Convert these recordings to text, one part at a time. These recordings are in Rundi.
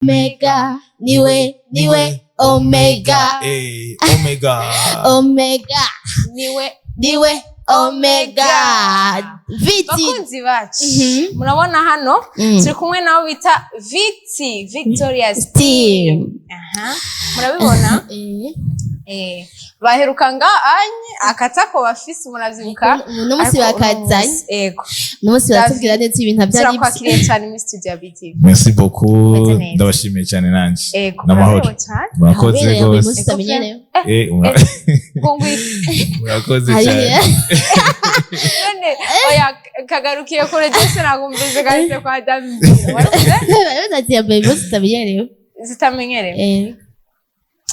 Omega, niwe, niwe Omega. Omega. Omega. Niwe. Niwe Omega Viti. Bakunzi bacu, murabona hano turi kumwe nabo bita Viti, Victorious Team. Aha, murabibona. Baheruka nga anye akatako bafise, muravyibuka. Uno munsi Ariko uno bakazanye. munsi, ego. Uno munsi baratubwira neza ibintu vyari. Turakwakiriye cyane muri studio ya BTV. Merci beaucoup. Meze neza. Ndabashimiye cyane nanje. Ego. N'amahoro. Muraberewe cyane. Murakoze Aberewe uyu rwose. munsi utamenyerewe. Kungwi. Murakoze Hari cyane. None oya, kagarukiye kure, jese nagumvise kahise kwa David. Waravuze? Baravuze ati yambaye impuzu zitamenyerewe. Zitamenyerewe.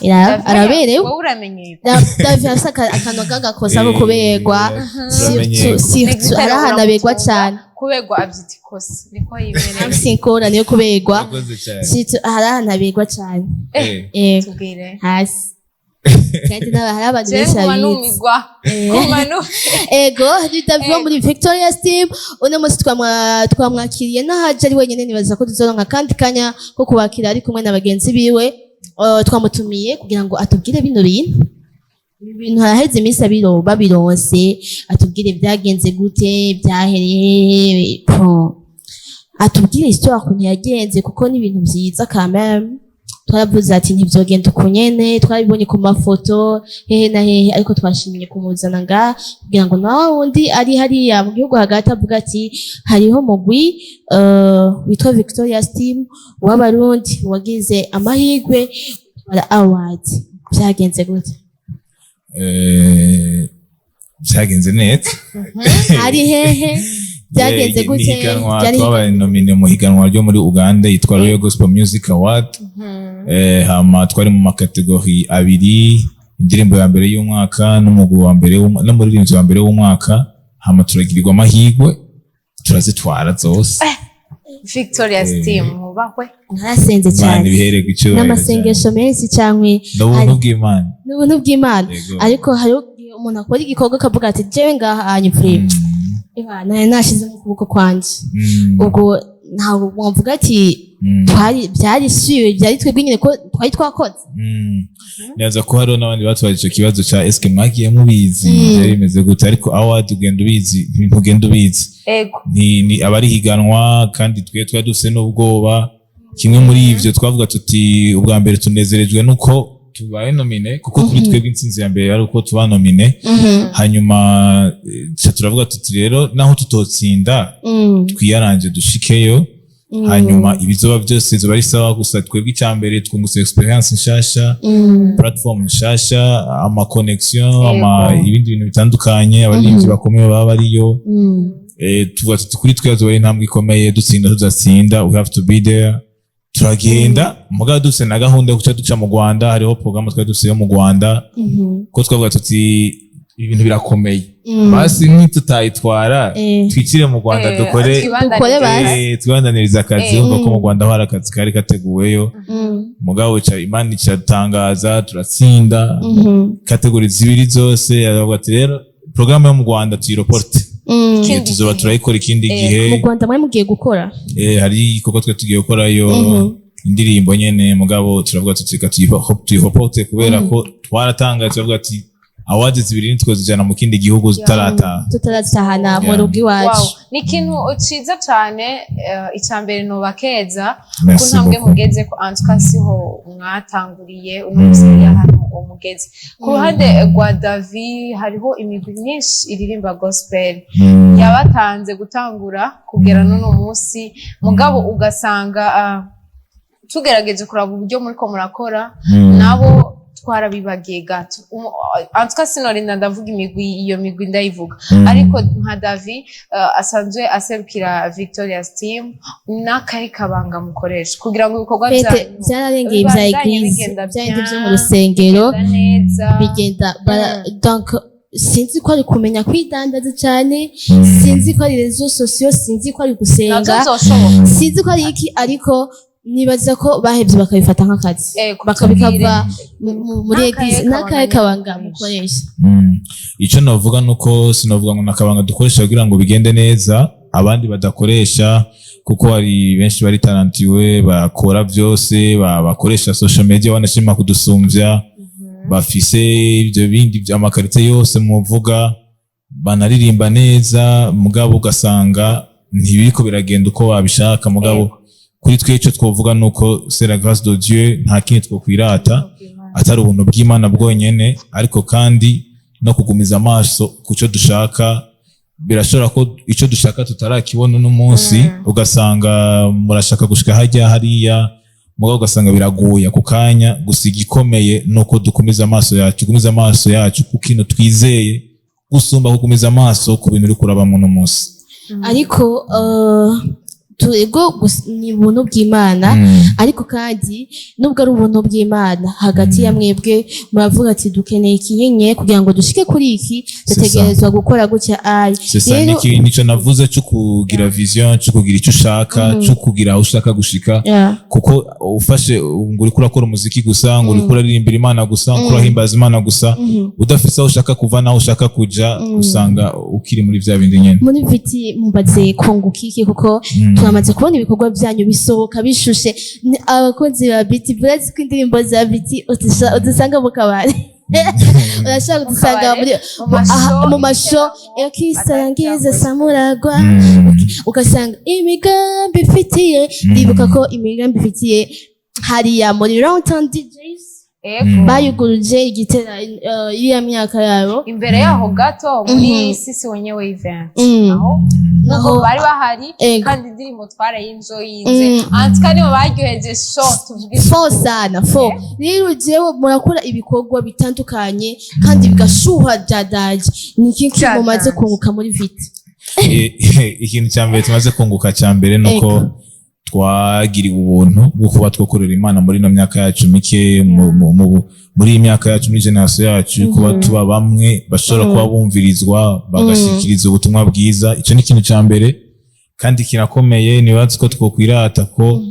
Ira- araberewe. Wowe uramenyereye. David afise akantu k'agakosa ko kuberwa. Turamenyerwa. Surtout hari ahantu aberwa cane. Kuberwa abyita ikosa, niko yimereye. Afise ingorane yo kuberwa. Murakoze cyane. Surtout hari ahantu aberwa cane. Tubwire. Hasi kandi hari abantu Je benshi nguma babizi. numigwa. Nguma Ego, ni David wo muri Victorious Team. Uno munsi twamwakiriye n'ahaje ari wenyine. Nibaza ko tuzoronka akandi kanya ko kubakira ari kumwe na bagenzi biwe. Twamutumiye kugira ngo atubwire bino bintu. Ibi bintu haraheze iminsi abiro babironse, atubwire byagenze gute, byahereye hehe, bon. Atubwire histoire ukuntu yagenze, kuko ni ibintu vyiza quand même. Twaravuze ati ntivyogenda uku nyene, twarabibonye ku mafoto hehe na hehe, ariko twashimye kumuzana nga kugira ngo nawe wundi ari hariya mu gihugu hagati avuga ati hariho mugwi witwa Victorious Team w'Abarundi wagize amahirwe gutwara award. Vyagenze gute? Byagenze neza. Hari hehe? Byagenze gute? Ni higanwa Byari twabaye nominé mu higanwa ryo muri Uganda yitwa Royal Gospel Music Award. Hama twari mu ma catégories abiri, indirimbo ya mbere y'umwaka n'umugwi wa mbere n'umuririmbyi wa mbere w'umwaka. Hama turagirirwa amahirwe turazitwara zose. Victorious Team mubahwe. Narasenze Imana cyane. ibihererwa icyubahiro. N'amasengesho menshi cyangwa n'ubuntu bw'Imana. N'ubuntu bw'Imana. Yego. Ariko hariho igihe umuntu akora igikorwa akavuga ati jewe ngaha hanyu frère, nari nashize mu kuboko kwanje. Ubwo ntabwo wavuga ati twari byari sûrs, byari twebwe nyine ko twari twakoze. Neza ko hariho n'abandi batwaje icyo kibazo ca eske mwagiye mubizi, byari bimeze gute? Ariko award ugenda ubizi, ntugenda ubizi. Ni abari higanwa, kandi twe twari dufise n'ubwoba. Kimwe muri ivyo twavuga tuti ubwa mbere tunezerejwe nuko tubaye nominé, kuko kuri twebwe intsinzi ya mbere ari uko tuba nominé. Hanyuma ca turavuga tuti rero naho tutotsinda, twiyaranje dushikeyo, hanyuma ibizoba byose bizoba ari sawa. Gusa twebwe icya mbere twungutse experience nshasha, platform nshasha, ama connection, ama ibindi bintu bitandukanye, abaririmbyi bakomeye baba bariyo. Tuvuga tuti kuri twe azoba ari intambwe ikomeye, dutsinda tuzatsinda, we have to be there. Turagenda, mugabo dufise na gahunda yo guca duca mu Rwanda. Hariho programme twari dufise yo mu Rwanda, ko twavuga tuti ibintu birakomeye, basi nitutayitwara twicire mu Rwanda dukore. Dukore basi. Twibandanirize akazi. Urumva ko mu Rwanda ho hari akazi kari kateguweyo. Mugabo ca Imana icatangaza, turatsinda catégories zibiri zose. Aravuga ati rero programme yo mu Rwanda tuyi reporte. Ikindi Tuzoba gihe. turayikora ikindi gihe. Mu Rwanda mwari mugiye gukora? Hari igikorwa twe tugiye gukorayo, indirimbo nyene. Mugabo turavuga tuti reka tuyi reporte, kubera ko twaratangaye, turavuga ati awards zibiri nitwozijana mu kindi gihugu tutarataha. Tutaratahana mu rugo iwacu. Wow, ni ikintu ciza cane. Icya mbere nobakeza ku Merci ntambwe beaucoup. mugeze ko. Antuka siho mwatanguriye, uno musi ahantu mugeze. Ku ruhande rwa Davi, hariho imigwi myinshi iririmba gospel yabatanze gutangura kugera n'uno munsi, mugabo ugasanga tugerageje kuraba uburyo muriko murakora, nabo twarabibagiye gato. Antuka sinorinda ndavuga imigwi, iyo migwi ndayivuga. Ariko nka Davi asanzwe aserukira Victorious Team, n'akahe kabanga mukoresha kugira ngo ibikorwa Fete byanyu byararengeye ibya bibandanye église, bigenda byarindi byo mu bien, rusengero, bigenda neza? Bigenda donc sinzi ko ari kumenya kwidandaza cyane, sinzi ko ari réseaux sociaux, sinzi ko ari gusenga, Navyo vyoshoboka. sinzi ko ari iki, ariko nibaza ko bahevye bakabifata nk'akazi, bakabikava muri N'akahe église. N'akahe kabanga kabanga mukoresha? Mukoresha? Ico novuga nuko sinovuga ngo nakabanga dukoresha kugira ngo bigende neza. abandi badakoresha, kuko hari benshi bari talentueux, bakora byose, bakoresha social media, banashima kudusumvya, bafise ibyo bindi ama qualités yose muvuga, banaririmba neza, mugabo ugasanga ntibiriko biragenda uko babishaka. Mugabo kuri twe ico twovuga nuko c'est la grâce de Dieu, nta kindi twokwirata atari ubuntu bw'Imana bwonyene. Ariko kandi no kugumiza amaso ku cyo dushaka, birashobora ko icyo dushaka tutarakibona uno munsi, ugasanga murashaka gushika hajya hariya, mugabo ugasanga biragoye ako kanya. Gusa igikomeye ni uko dukomeza amaso yacu, tugumiza amaso yacu ku kintu twizeye, gusumba kugumiza amaso ku bintu uri kurabamo uno munsi. Ariko ego ni ubuntu bw'Imana. Ariko kandi nubwo ari ubuntu bw'Imana, hagati ya mwebwe muravuga ati dukeneye ikinyenye kugira ngo dushike kuri iki, C'est ça. dutegerezwa gukora gutya ayi. C'est ça, nico navuze cyo kugira vision, cyo kugira icyo ushaka, cyo kugira aho ushaka gushika. Kuko ufashe ngo uriko urakora umuziki gusa, ngo uriko uraririmbira Imana gusa, ngo urahimbaza Imana gusa, udafise aho ushaka kuva n'aho ushaka kuja, usanga ukiri muri vya bindi nyene. Muri VT mubaze kunguka iki? Kuko turamaze kubona ibikorwa byanyu bisohoka bishushe. Abakunzi ba VT burazi ko indirimbo za VT udusanga mu kabari, urashobora kudusanga muri mu aha, mu ma show, ma show yakisangiza samuragwa, ugasanga imigambi ifitiye. Ndibuka ko imigambi ifitiye hariya muri Roundtown DJs bayuguruje igitera iriya myaka yabo. Imbere yaho gato muri Sisi Wenyewe event, aho Naho bari bahari. Kandi indirimbo twarayinjoyinze. Antuka nibo baryoheje show, tuvuge. Fo sana fo. Rero jewe murakora ibikorwa bitandukanye kandi bigashuha byadaje, ni iki Byadaje. mumaze kunguka muri VT? Ikintu cya mbere tumaze kunguka, cya mbere ni uko twagiriwe ubuntu bwo kuba twakorera Imana muri ino myaka yacu mike, muri iyi myaka yacu, muri génération yacu, kuba tuba bamwe bashobora kuba bumvirizwa, bagashikiriza ubutumwa bwiza. Icyo ni ikintu cya mbere kandi kirakomeye. Nibazi ko twokwirata ko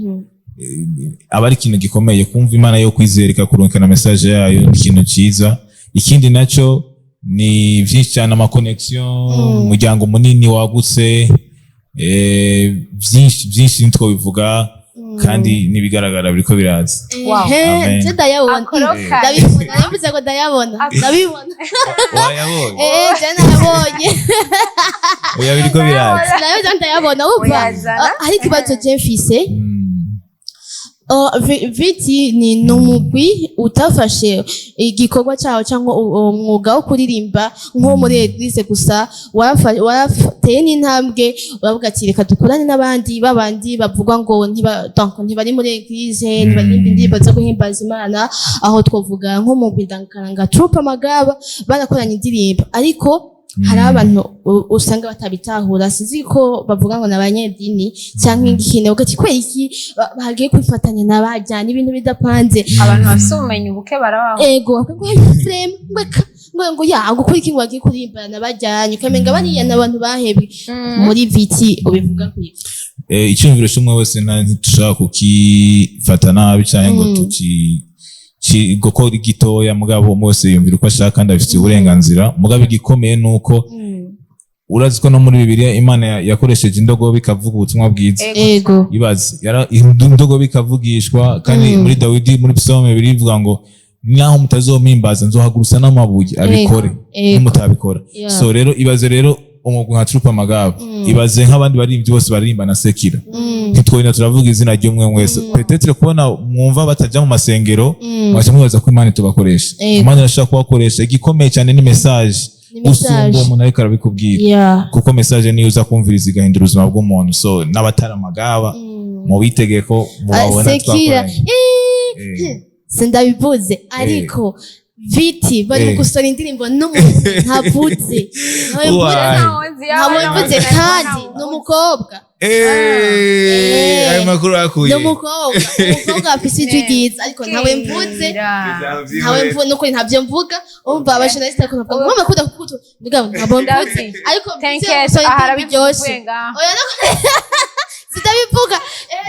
aba ari ikintu gikomeye kumva Imana yo kwizera ikakurungikana message yayo, ni ikintu cyiza. Ikindi nacyo ni byinshi cyane, ama connexion, umuryango munini wagutse, byinshi byinshi ntitwobivuga, kandi n'ibigaragara biriko biraza. Wow. Ehe, Amen. je ndayabona. Akoroka. Ndabibona, navuze ngo ndayabona, ndabibona. Wayabonye? Je nayabonye. Oya, biriko biraza. Ndabibona, ndayabona, wumva. Uyazana? Ah, ariko ikibazo je mfise, VT ni umugwi utafashe igikorwa cyawo cyangwa umwuga wo kuririmba nko muri église gusa, warateye n'intambwe uravuga ati reka dukorane n'abandi babandi bavugwa ngo donc ntibari muri église, ntibaririmba indirimbo zo guhimbaza Imana. Aho twavuga nko mu Ndangakaranga Troupe Amagaba, barakoranye indirimbo, ariko hari abantu usanga batabitahura, sinzi ko bavuga ngo ni abanyedini cyangwa ikintu, ugati kubera iki bagiye kwifatanya n'abajyana ibintu bidapanze. Abantu bafise ubumenyi buke barabaho. Ego, ngo frame ngo ya ngo kuri iki ngo bagiye kurimbana bajyanye, ukamenga bariya ni abantu bahebwe. Muri VT ubivuga ku iki? Icyumviro cy'umwe wese ntitushobora kukifata nabi cyangwa ngo tuki gukora gitoya, mugabo umwe wese yumvira uko ashaka kandi abifitiye uburenganzira. Mugabo igikomeye ni uko urazi ko no muri Bibiliya Imana yakoresheje indogobe ikavuga ubutumwa bwiza. Ibaze, indogobe ikavugishwa kandi muri Dawidi, muri Psalm birivuga ngo naho mutazompimbaza nzohagurusa n'amabuye abikore nimutabikora. So rero ibaze rero umugwi nka Troupe Amagaba, ibaze nk'abandi baririmbyi bose baririmba na séculaire, ntitwogenda turavuga izina ry'umwe wese. Peut-être kubona mwumva bataja mu masengero, mwaca mwibaza ko Imana itubakoresha. Imana irashobora kubakoresha. Igikomeye cyane ni message, Ni message. gusumba uwo muntu ariko arabikubwira, kuko message niyo uza kumviriza igahindura ubuzima bw'umuntu. So n'abatari amagaba mubitegeye ko mubabona séculaire twakoranye. Sindabivuze, ariko VT bari gusora indirimbo n'umuntu ntavuze. Why? Ntabwo mvuze, kandi ni umukobwa. Ayo makuru akuye? Ni umukobwa, umukobwa afise ijwi ryiza, ariko ntawe mvuze, ntawe mvuze nukuri, ntabyo mvuga. Umva, aba journaliste ariko bavuga ngo mama akunda kukutu, mugabo ntabwo mvuze, ariko mvuze gusora indirimbo iryoshye. Oya, sindabivuga,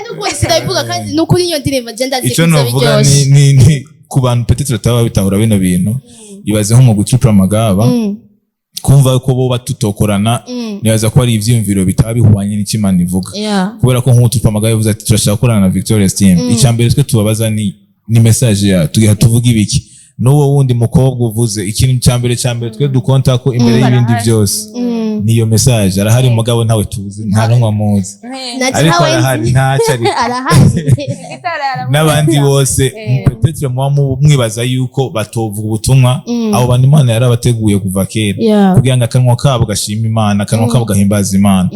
nukuri sindabivuga, kandi nukuri iyo ndirimbo je ndazi Icyo ko izoba novuga ni iryoshe. ni ku bantu peut-être bataba babitahura bino bintu, ibaze nko mu gucupura amagaba. Kumva ko boba tutokorana, nibaza ko ari ivyiyumviro bitaba bihwanye n'icyo Imana ivuga, kubera ko nk'ubu tupamagaye yavuze ati turashaka gukorana na Victorious Team, icya mbere twe tubabaza ni message ya tugiha tuvuga ibiki. N'uwo wundi mukobwa uvuze, ikintu cya mbere twe dukonta ko imbere y'ibindi Barahari. byose niyo message. Arahari, mugabo ntawe tuzi, nta n'umwe amuzi, Naje ariko ntawe arahari nzi. Ntacyo ariko Arahari. N'abandi bose peut-être muba mwibaza yuko batovuga ubutumwa, abo bantu Imana yarabateguye kuva kera kugira ngo akanwa kabo gashima Imana, akanwa kabo gahimbaza Imana.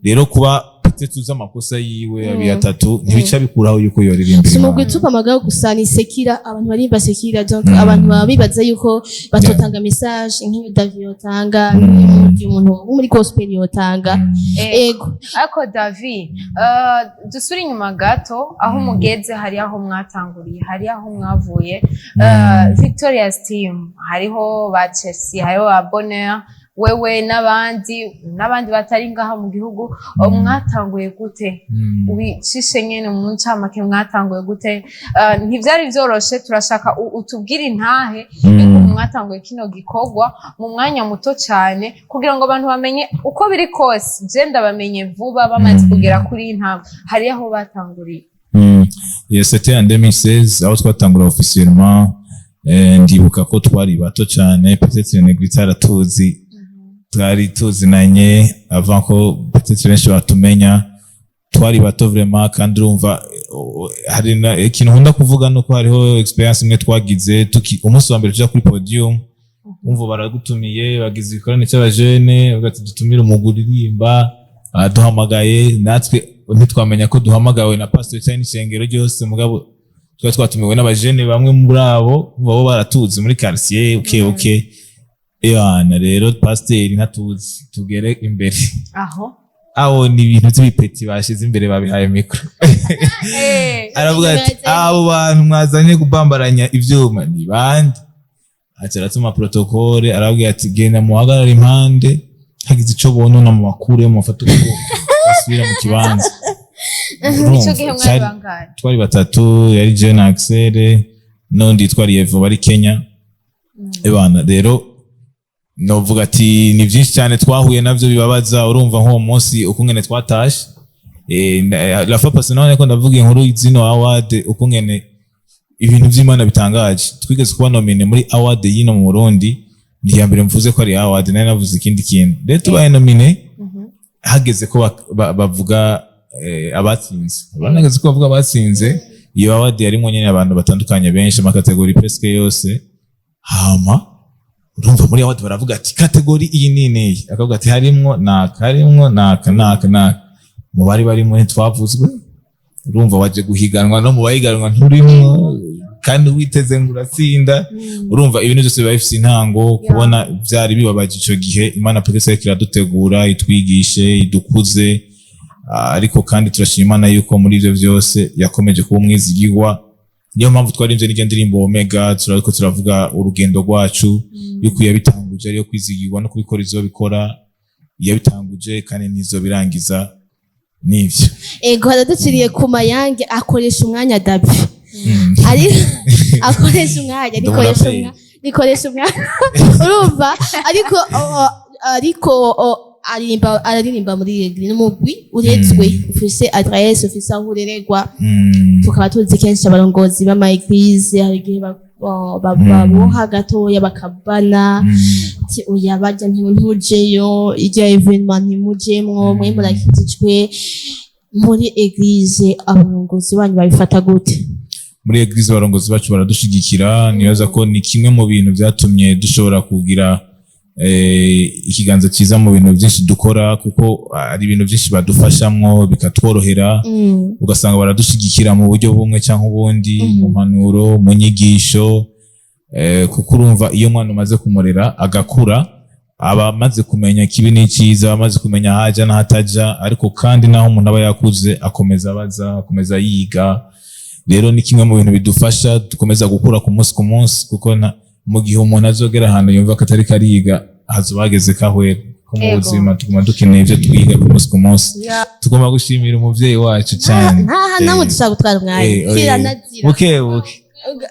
Rero kuba peut-être uzi amakosa yiwe abiri, atatu, ntibica bikuraho yuko yoririmbira Si umugwi Imana. tupamagaho gusa, ni secular. Abantu barimba secular, donc abantu baba bibaza yuko batotanga message nk'iyo David yotanga, nk'iy'undi muntu wo muri gospel yotanga. Ego. Ariko David, dusubire inyuma gato. Aho mugeze hari aho mwatanguriye, hari aho mwavuye. Victorious Team hariho ba Chelsea, hariho ba Bonheur, wewe n'abandi n'abandi batari ngaha mu gihugu. Mwatanguye gute? Ubicishe nyene mu ncamake, mwatanguye gute? Ntivyari vyoroshe. Turashaka utubwire intahe y'ukuntu mwatanguye kino gikorwa mu mwanya muto cyane, kugira ngo abantu bamenye uko biri kose. Je ndabamenye vuba bamaze kugera kuri iyi ntambwe, hari aho batanguriye. Yes, c'était en 2016 aho twatangura officiellement. Ndibuka ko twari bato cyane, peut-être Negrita aratuzi, twari tuzinanye avant ko peut-être benshi batumenya. Twari bato vraiment. Kandi urumva, hari ikintu nkunda kuvuga, nuko hariho experience imwe twagize tuki umunsi wa mbere tuja kuri podium. Umva, baragutumiye, bagize igikorane cy'abajene, bavuga ati dutumire umugwi uririmba. Baduhamagaye, natwe ntitwamenya ko duhamagawe na pastor cyangwa n'ishengero ryose, mugabo twari twatumiwe n'abajene bamwe muri abo babo baratuzi muri quartier. Okay, Yana rero pasiteri ntatuzi, tugere imbere aho aho ni ibintu by'ibipeti bashize imbere, babihaye micro. Aravuga ati abo bantu mwazanye kubambaranya ivyuma ni bande? Aca aratuma protocole, arabwira ati genda muhagarare impande, hagize ico bonona mu bakure, mufate ukuboko basubira mu kibanza. Ico gihe mwari bangahe? Twari batatu, yari Jeune Axel n'undi yitwa Rievo bari Kenya. Ebana rero novuga ati ni byinshi cyane twahuye navyo bibabaza. Urumva nk'uwo munsi ukungene twatashe, la fois passée none ko ndavuga inkuru zino award, ukungene ibintu by'Imana bitangaje. Twigeze kuba nominé muri award y'ino mu Burundi. Ni iya mbere mvuze ko ari award, nari navuze ikindi kintu. Rero tubaye nominé, hageze ko bavuga abatsinze, urabona, ko bavuga abatsinze iyo award, yarimwo nyene abantu batandukanye benshi, ama catégories presque yose. Hama urumva muri award baravuga ati catégorie iyi ni niyi, akavuga ati harimwo naka, harimwo naka, naka, naka. Mu bari barimo ntitwavuzwe. Urumva waje guhiganwa, no mu bahiganwa nturimwo, kandi witeze ngo uratsinda. Urumva ibintu byose biba bifise intango. Kubona byari bibabaje ico gihe, Imana peut-être iriko iradutegura, itwigishe, idukuze. Ariko kandi turashima Imana yuko muri ivyo byose yakomeje kuba umwizigirwa. Niyo mpamvu twarimvye n'iryo ndirimbo Omega, turariko turavuga urugendo rwacu, yuko yabitanguje ariyo kwizigirwa no kubikora izobikora. Yabitanguje kandi ntizobirangiza, nivyo. Ego, haraduciriye ku mayange. Akoresha umwanya Davi, ari akoresha umwanya, nikoresha Ndamuraperi. umwanya, nikoresha umwanya. Urumva, ariko aririmba, araririmba muri église, n'umugwi uretswe, ufise adresse, ufise aho urererwa. Tukaba tuzi kenshi abarongozi b'ama églises hari igihe baboha gatoya bakabana ati oya, barya ntujeyo, irya événement ntimujemwo, mwe murakijijwe. Muri église abarongozi banyu babifata gute? Muri église abarongozi bacu baradushigikira. Nibaza ko ni kimwe mu bintu byatumye dushobora kugira ikiganza cyiza mu bintu byinshi dukora, kuko ari ibintu byinshi badufashamwo bikatworohera. Ugasanga baradushigikira mu buryo bumwe cyangwa ubundi, mu mpanuro, mu nyigisho, kuko urumva iyo umwana umaze kumurera agakura, aba amaze kumenya ikibi n'icyiza, aba amaze kumenya ahaja n'ahataja. Ariko kandi naho umuntu aba yakuze, akomeza abaza, akomeza yiga. Rero ni kimwe mu bintu bidufasha dukomeza gukura ku munsi ku munsi, kuko mu gihe umuntu azogera ahantu yumva ko atari kariga, hazoba hageze kahwera ko mu buzima tuguma dukeneye ibyo twiga ku munsi ku munsi. Tugomba gushimira umuvyeyi wacu cyane. Nta namwe dushobora gutwara umwanya. Kiranazira. Buke buke. Ego.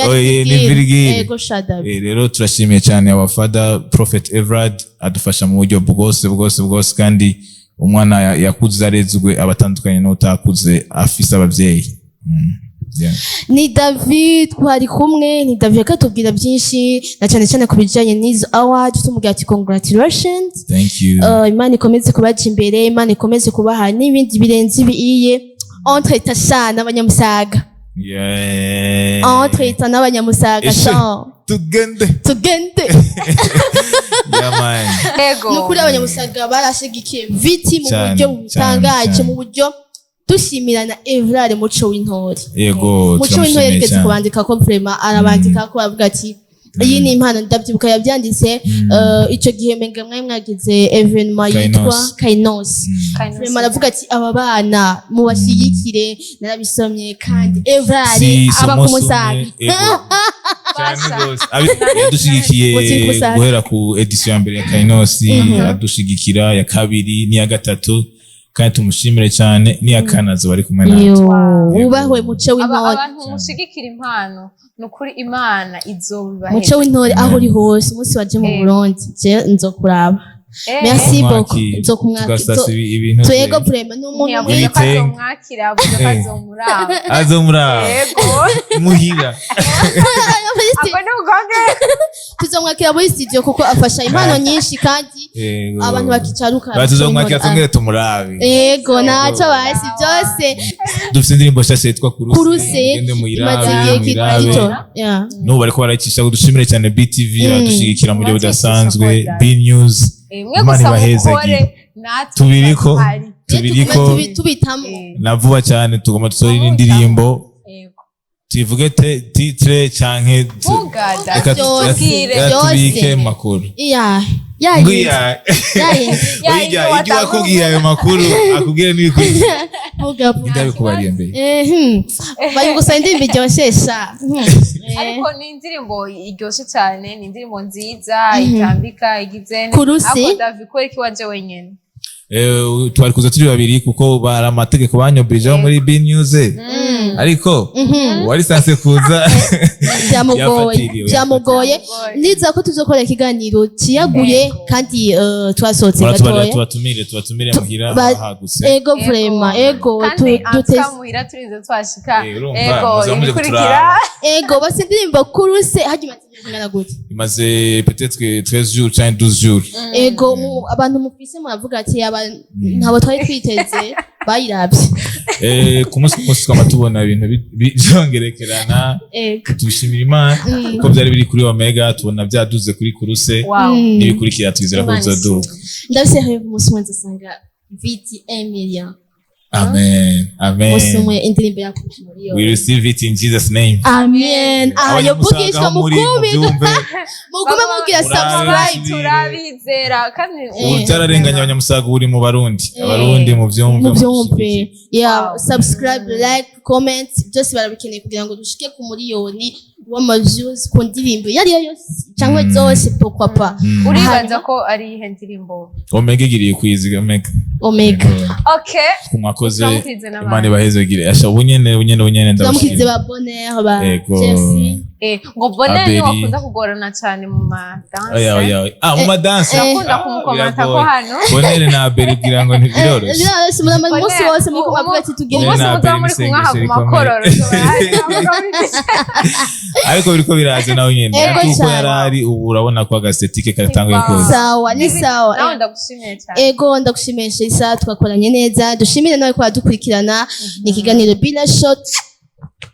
Oye, ni Virgile. Ego shadabi. Rero turashimiye cyane our father Prophet Evrard, adufasha mu buryo bwose bwose bwose, kandi umwana yakuze arezwe abatandukanye n'utakuze afise abavyeyi. Yeah. Ni David twari kumwe, ni David akatubwira byinshi na cyane cyane ku bijyanye n'izo award. Tumubwira ati congratulations. Thank you. Imana ikomeze kubaca imbere, Imana ikomeze kubaha n'ibindi birenze ibiiye entre tasha n'abanyamusaga. Entre ta n'abanyamusaga. Eshe. Sha. Tugende. Tugende. Yeah, man. Ego. Ni ukuri abanyamusaga barashigikiye Viti mu Cyane, buryo cyane, butangaje, cyane. mu buryo dushimira na Evrard Muco w'Intore. Yego. Muco w'Intore Turamushimiye yarigeze cyane. kubandika ko vraiment arabandika ko avuga ati iyi ni impano. Ndabyibuka yabyanditse icyo gihe menga mwari mwagize événement yitwa Kainos. Kainos. Kainos. Vraiment aravuga ati aba bana mubashyigikire. Narabisomye kandi Evrard Si aba umunsi ku Musaga. umwe, ego. Cyane Basha. rwose. Yadushigikiye Muti Musaga. guhera ku édition ya mbere ya Kainosi, adushigikira ya kabiri n'iya gatatu, kandi tumushimire cyane, n'iya kane azoba ari kumwe natwe. Yo, Yego. wubahwe Muco w'Intore. Abantu mushigikira impano, ni ukuri Imana izobibahe. Muco w'Intore, aho uri hose, umunsi waje mu Burundi je nzokuraba. Merci beaucoup. Kumwakira. Nzokumwakira. Tugasasa ibintu Twego vraiment ni umuntu Ntiyavuze mwiza. ko Ibitenge. azomwakira, avuze ko azomuraba. Azomuraba. Yego. Muhira. Ako ni ugonge. Tuzomwakira muri studio kuko afasha impano nyinshi kandi Yego. abantu bakicaruka. Batuzomwakira twongere tumurabe. Yego, ntacyo basi byose. Dufite indirimbo nshasha yitwa Kuruse. Kuruse. Mugende imaze muyirabe, igihe muyirabe. gito. Yeah. N'ubu bariko barayicisha. Dushimire cyane BTV adushigikira mu buryo Bacisha budasanzwe. ko B News. Mwe Imana gusa ibahezagire. mukore, natwe Tubiriko. tuhari. Tubiriko. Tubitamo. Na vuba cyane tugomba dusohora indirimbo. Yego. Tuyivuge titre canke Vuga, reka Byose, reka byose. tubike makuru. Iya yayindi. Ngwiya. Yayindi. Ya, Ujya ibyo ijya watanga. wakubwiye ayo makuru, akubwire n'ibikurikira. Vuga, vuga. Ndabikubariye mbere. Bari gusa indirimbo iryoshesha. Ariko ni indirimbo iryoshye cyane, ni indirimbo nziza itambika igize. Kuruse. Ariko David, kubera iki waje wenyine? Twari kuza turi babiri kuko bari amategeko banyobirijeho muri B News, ariko uwari sanse kuza Byamugoye. yafatiriwe. Byamugoye. Byamugoye. Niza ko tuzokora ikiganiro kiyaguye kandi twasohotse Muratubarira. gatoya. Tubatumire muhira hagutse. Ego, vraiment, ego. Kandi duteze antuka muhira turinze twashika. Urumva, Ego. muza muje Ibikurikira. kuturaba. Ego, basi indirimbo Kuruse hajya imaze igihe kingana gute? Imaze peut-être 13 jours canke 12 jours. Ego, abantu mufise muravuga ati aba ntabo twari twiteze bayiravye. Ku munsi ku munsi twama tubona ibintu byongerekerana. Tubishimira Imana kuko byari biri kuri Omega, tubona byaduze kuri Kuruse. N'ibikurikira twizera ko Imana bizoduga. Ndabise rero umunsi umwe nzasanga Viti 1 million. Amen, amen. Umunsi umwe indirimbo yakuje muri yo. We receive it in Jesus' name. Amen. Aha Abanyamusaga yovugishwa aho muri mukubi mubyumve. Mugume mubwira Murabe. subscribe. Turabizera kandi. Ubu byararenganye abanyamusaga, uri mu Barundi, Abarundi muvyumve, mubyumve. mushigikire. Yeah. Subscribe, like, comment, byose barabikeneye kugira ngo dushike ku miliyoni w'ama views ku ndirimbo iyo ariyo yose cyangwa zose, pourquoi pas. Uribaza ko ari iyihe ndirimbo? Omega igiriye kwiziga Omega. Omega. Okay. Mwakoze. Turamukirize n'abandi. Imana ibahezagire. Asha, ubunyene ubunyene ubunyene turamukize. ndabashimira. Ba Bonheur, ba Ego. Chelsea. Ngo Bonheur Abeli. ni wakunda kugorana cyane mu ma danse. Oya, oya, oya. Ah, mu ma danse. Urakunda Ah, kumukomanta ko biragoye. hano. Bonheur na Abeli kugira ngo ntibiroroshye. Biroroshye, muramara umunsi Bonheur, wose muri kubavuga ati tugende. Bonheur Umunsi na muzaba Abeli muri n'isengesho kumwe haguma rikomeye. kororo. Ariko biriko biraza nawe nyene. Ego Ariko uko cyane. yari ari ubu, urabona ko agasetike katanguye kuza. Sawa, ni sawa. Nawe ndagushimiye cyane. Ego, ndagushimiye Shisa, twakoranye neza. Dushimire nawe ko wadukurikirana. Ni ikiganiro Bila Shot.